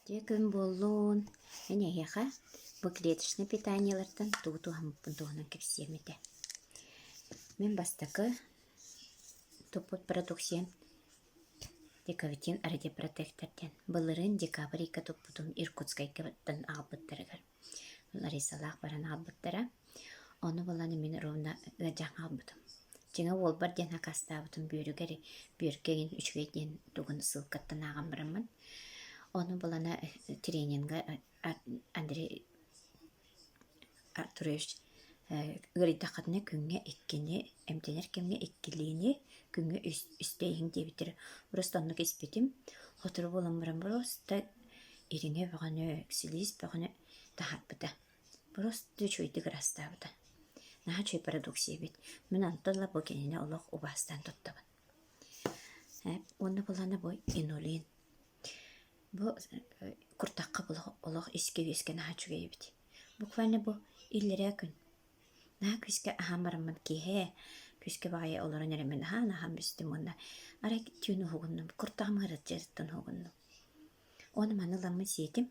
Дьэ күн буоллун, мин эһиэхэ бу клеточнай питаниелартан тугу туһаммыппын туһунан кэпсиэм этэ. Мин бастакы туппут продукциям Дековитин радиопротектор диэн. Былырыын декабрь ыйга туппутум Иркутскайгаттан аҕалбыттарыгар. Ларисалаах баран аҕалбыттара. Ону булан мин ровно ыалдьан хаалбытым. Дьиҥэ уолбар диэн акаастаабытым бүөрүгэр бүөргэ игин үчүгэй диэн тугун ссылкаттан ааҕан бараммын. Ону булана тренингэ Андрей Артурович ыарыйдаххытына күҥҥэ иккини, эмтэнэр кэмҥэ иккилиини, күҥҥэ үстэ иһиҥ диэбиттэрэ. Просто оннук испитим. Сотору буолан баран просто ириҥэ бөҕөнү, силиис бөҕөнү таһаарбыта. Просто үчүгэйдик ыраастаабыта. Наһаа үчүгэй продукция эбит. Мин онтон ыла бу кинини олох убаастаан туттабын. Уонна булана бу инулин. Бу куртахха олох искэ-үөскэ наһаа үчүгэй эбит. Буквально бу иллэрээ күн наһаа күүскэ аһаан бараммын киэһэ күүскэ баҕайы олорон эрэммин аһаан аһаан бүстүм уонна арай түүн уһугуннум, куртаҕым ыарытыйарыттан уһугуннум. Ону маны ыламмын сиэтим,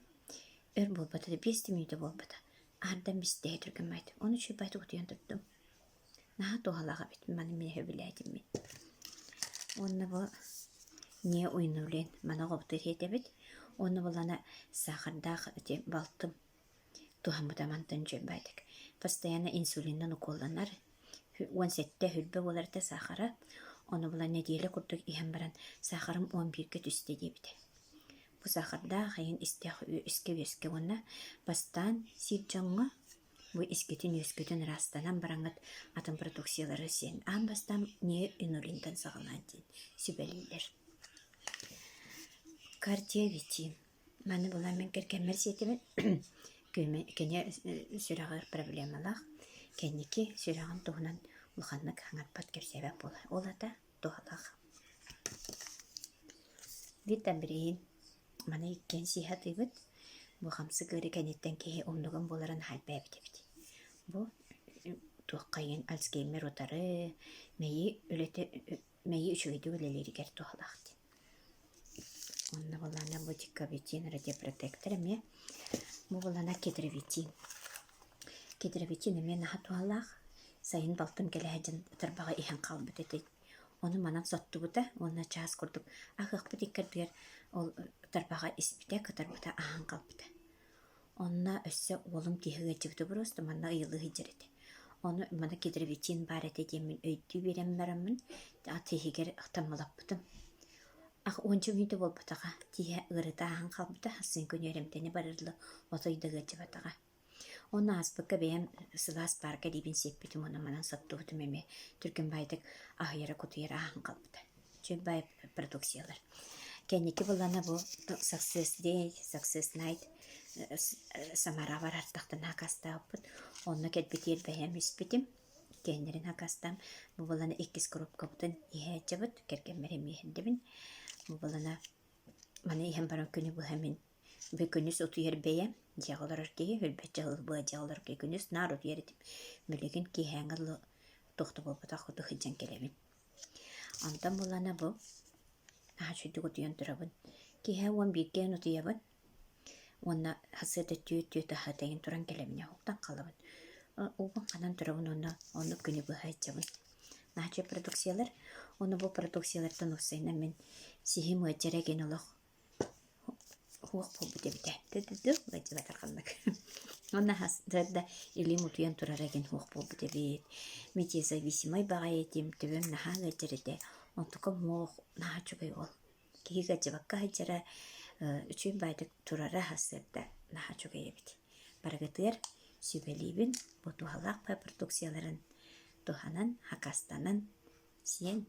өр буолбата да биэс да мүнүүтэ буолбата, аһардан бистэһэ түргэн баайдым, ону үчүгэй баайдык утуйан турдум. Наһаа туһалаах эбит, маны мин сөбүлээтим мин. Уонна бу не уйнулин маны оҕобутугар сиэтэбит. Уонна булана саахардаах ити балтым туһаммыта мантан үчүгэй баайдык. Постоянно инсулинынан укуолланар. 17 хүрбэ буолар этэ саахара. Ону булан нэдиэлэ курдук иһэн баран саахарым 11-гэ түстэ диэбитэ. Бу саахардаах иһин истээх искэ-үөскэ уонна бастаан сиир дьоҥҥо бу искитин-үөскүтүн ыраастанан бараҥҥыт атын продукциялары сиэн аан бастаан не инулинтан саҕалаан диэн сүбэлииллэр. Кардиовитин. Маны булан мин кэргэммэр сиэтибин. Кини сүрэҕэр проблемалаах. Кэнники сүрэҕин туһунан улаханнык хаҥарбат, кэпсээбэт буолар. Ол ата туһалаах. Витамин. Маны иккиэн сии сатыыбыт. Бу хамсык ыарыы кэнниттэн киһи умнуган буоларын хайбаабыт эбит. Бу туохха иһин Альцгеймер утары, мэйии үлэтэ мэйии үчүгэйдик үлэлииригэр туһалаах диэн. Онно былаана бу дикобетин радиопротектор эмиэ. Бу былаана кедровитин. Кедровитин эмиэ наһаа туһалаах. Сайын балтым кэлэ сылдьан тарбаҕы иһэн хаалбыт этэ. Ону манан соттубута уонна чаас курдук аһыахпыт иккэрдигэр ол тарбаҕа испитэ, кытарбыта аһаан хаалбыта. Онно өссө уолум киһи ыалдьыбыта просто манна ыйылыы сылдьар этэ. Ону манна кедровитин баар этэ диэммин өйдүү биэрэн бараммын ат иһигэр таммалаппытым. Ах уонча мүнүүтэ буолбатаҕа, тииһэ ыарыыта ааһан хаалбыта, сарсын күн үөрэмтэни барырлы отой да ыалдьыбатаҕа. Уонна ааспыкка бэйэм сылаас паарка диибин сиэппитим уонна манан соттубутум эмиэ түргэн баайдык аһыйара-кутуйара ааһан хаалбыта. Үчүгэй баай продукциялар. Кэнники буллана бу Success Day, Success Night Самара барартахтан акаастаабыппыт. Онно кэлбитигэр бэйэм испитим. Кэннэрин акаастаан бу булана иккис коробкабытын иһээччибит, кэргэммэр эмиэ иһэрдэбин. Бу булана маны иһэн баран күнү быһа мин Бу күнүс утуйар бэйэм, дьиэҕэ олорор киһи, өлбөт дьылбыа дьиэҕэ олорор киһи күнүс наар утуйар этим. Билигин киэһээҥҥи дылы туох да буолбатах курдук сылдьан кэлэбин. Онтон буоллаҕына бу наһаа үчүгэйдик утуйан турабын. Киэһэ 11-гэ утуйабын уонна сарсыарда түөрт-түөрт аһа тэйэн туран кэлэбин, уһуктан хаалабын. Уубун ханан турабын уонна оннук күнү быһа сылдьабын. Наһаа үчүгэй продукциялар. Уонна бу продукциялартан уопсайынан мин сиһим ыалдьара диэн олох Уох буолбут эбитэ ыалдьыбатар ханнык Уонна да илиим утуйан турара игин суох буолбут эбит. Метеозависимай баҕайы этим, төбөм наһаа ыалдьар этэ. Онтукам муох наһаа үчүгэй уол. Киһи ыалдьыбакка сылдьара, үчүгэй баайдык турара сарсыарда наһаа үчүгэй эбит. Барыгытыгар сүбэлиибин, бу туһалаах продукцияларын туһанан, хакастанан сиэн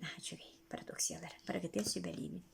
Наһаа үчүгэй продукциялар. Барыгытыгар сүбэлиибин.